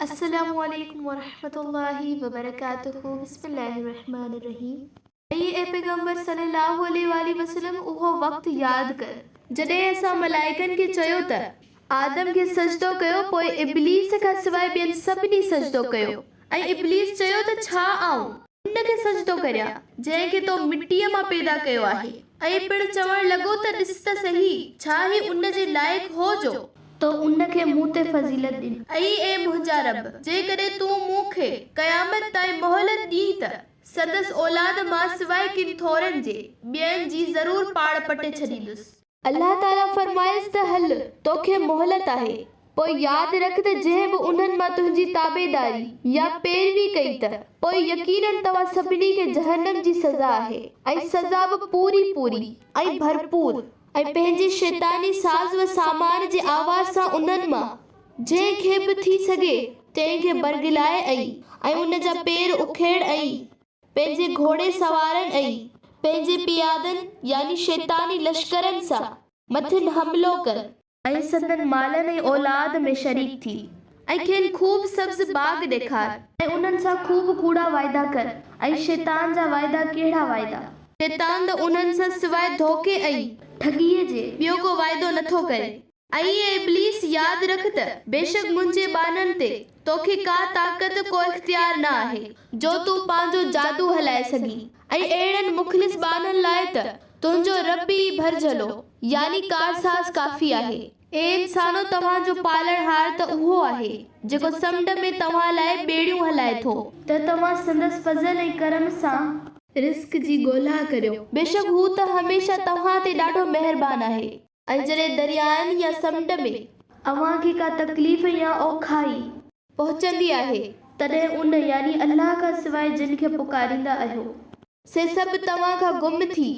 السلام عليڪم ورحمة الله وبرڪاته بسم الله الرحمٰن الرحيم ۽ اي پيغمبر صلي الله عليه واٰله وسلم اهو وقت ياد ڪر جڏهن اسان ملائڪن کي چيو ته آدم کي سجدو ڪيو پوء ابليس کان سواء ٻين سڀني سجدو ڪيو ۽ ابليس چيو ته ڇا آئون ان کي سجدو ڪريان جنهن کي تو مٽيء مان پيدا ڪيو آهي ۽ پڻ چوڻ لڳو ته ڏس ته سهي، ڇا هي ان جي لائق هو جو. تو ان کي مون تي فضيلت ڏني. ۽ اي منهنجا رب! جيڪڏهن تون مون کي قيامت تائين مهلت ڏين ته، سندس اولاد مان سواء ڪن ٿورن جي، ٻين جي ضرور پاڙ پٽي ڇڏيندس. الله تعاليٰ فرمايس ته هل، توکي مهلت آهي، پوء ياد رک ته جنهن به انهن مان تنهنجي تابعداري يا پيروي ڪئي ته پوء يقيناً توهان سڀني کي جهنم جي سزا آهي ۽ سزا به پوري پوري ۽ ڀرپور ۽ پنهنجي شيطاني ساز و سامان جي آواز سان انهن مان جنهن کي به ٿي سگهي تنهن کي برغلائي ۽ ۽ ان جا پير اکيڙ ۽. پنهنجي گهوڙي سوارن ۽ پنهنجي پيادن يعني شيطاني لشڪرن سان مٿن حملو ڪر. ۽ سندن مالن ۽ اولاد ۾ شريڪ ٿي ۽ کين خوب سبز باغ ڏيکار. ۽ انهن سان خوب ڪوڙا وعدا ڪر ۽ شيطان جا وعدا ڪهڙا وعدا؟ شيطان ته انهن سان سواء ڌوڪي ۽. ٺڳيء جي ٻيو ڪو وعدو نٿو ڪري. ۽ اي ابليس ياد رک ته بيشڪ منهنجي ٻانهن تي توکي ڪا طاقت ڪو اختيار نه آهي جو تون پنهنجو جادو هلائي سگهين ۽ اهڙن مخلص ٻانهن لاء ته تنهنجو رب ئي ڀرجهلو يعني ڪارساز ڪافي آهي. اي انسانو توهان جو پالڻهار ته اهو آهي جيڪو سمنڊ ۾ توهان لاء ٻيڙيون هلائي ٿو. ته توهان سندس فضل ۽ ڪرم سان. رزق جي ڳولها ڪريو. بيشڪ هو ته هميشه توهان تي ڏاڍو مهربان آهي. ۽ جڏهن دريائن يا سمنڊ ۾. اوهان کي ڪا تڪليف يا اوکائي. پهچندي آهي، تڏهن ان، يعني الله، کان سواء جن کي پڪاريندا آهيو. سي سڀ توهان کان گم ٿي،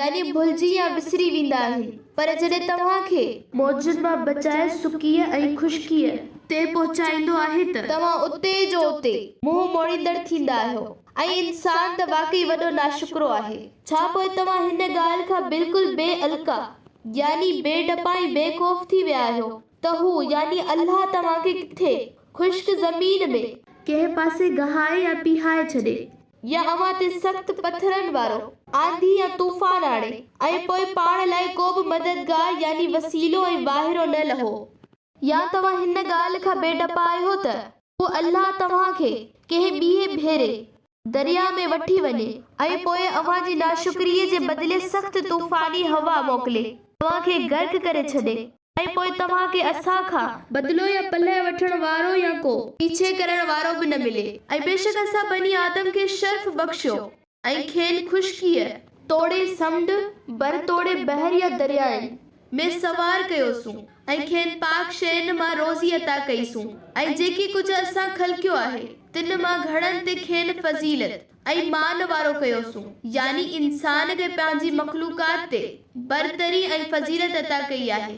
يعني ڀلجي يا وسري ويندا آهن، پر جڏهن توهان کي. موجن مان بچائي سڪيء ۽ خشڪيء. تي پهچائيندو آهي ته. توهان اتي جو اتي منهن موڙيندڙ ٿيندا آهيو. ۽ انسان ته واقعي وڏو ناشڪرو آهي. ڇا پوء توهان هن ڳالهه کان بلڪل بي الڪا، يعني بي ڊپا ۽ بي خوف ٿي ويا آهيو ته هو، يعني الله، توهان کي ڪٿي، خشڪ زمين ۾. ڪنهن پاسي گهائي يا پيهائي ڇڏي. يا اوهان تي سخت پٿرن وارو آنڌي يا طوفان آڻي ۽ پوء پاڻ لاء ڪو به مددگار يعني وسيلو ۽ واهرو نه لهو. يا توهان هن ڳالهه کان بي ڊپا آهيو ته هو الله توهان کي ڪنهن ٻئي ڀيري درياء ۾ وٺي وڃي ۽ پوء اوهان جي ناشڪريء جي بدلي سخت طوفاني هوا موڪلي توهان کي غرق ڪري ڇڏي ۽ پوء توهان کي اسان کان بدلو يا پلئه وٺڻ وارو يا ڪو پيڇي ڪرڻ وارو به نه ملي ۽ بيشڪ اسان بني آدم کي شرف بخشيو ۽ کين خشڪيء توڙي سمنڊ، بر توڙي بحر يا دريائن، ۾ سوار ڪيوسون ۽ کين پاڪ شين مان روزي عطا ڪئيسون ۽ جيڪي ڪجهه اسان خلقيو آهي تن مان گهڻن تي کين فضيلت ۽ مان وارو ڪيوسون يعني انسان کي پنهنجي مخلوقات تي برتري ۽ فضيلت عطا ڪئي آهي.